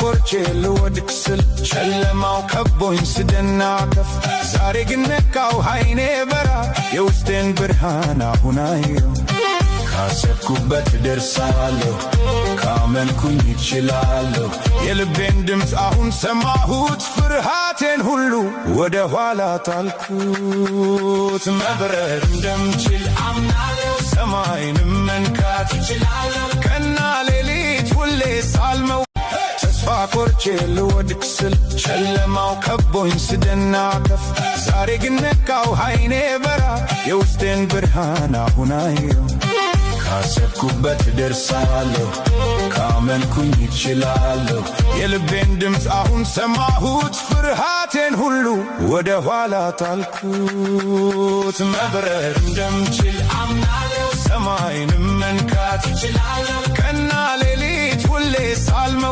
ቆርጬ ልወድቅ ስል፣ ጨለማው ከቦኝ ስደናቀፍ፣ ዛሬ ግን ነቃው፣ አይኔ በራ፣ የውስጤን ብርሃን አሁን አየሁ። ካሰብኩበት ደርሳለሁ፣ ካመንኩኝ እችላለሁ። የልቤን ድምፅ አሁን ሰማሁት፣ ፍርሃቴን ሁሉ ወደ ኋላ ጣልኩት። መብረር እንደምችል አምናለሁ፣ ሰማይንም መንካት እችላለሁ። ቀንና ሌሊት ሁሌ ሳልመው፣ ተስፋ ቆርጬ ልወድቅ ስል፣ ጨለማው ከቦኝ ስደናቀፍ፣ ዛሬ ግን ነቃው፣ አይኔ በራ፣ የውስጤን ብርሃን አሁን አየሁ። ካሰብኩበት ደርሳለሁ፣ ካመንኩኝ እችላለሁ። የልቤን ድምፅ አሁን ሰማሁት፣ ፍርሃቴን ሁሉ ወደ ኋላ ጣልኩት። መብረር እንደምችል አምናለሁ፣ ሰማይንም መንካት እችላለሁ። ቀንና ሌሊት ሁሌ ሳልመው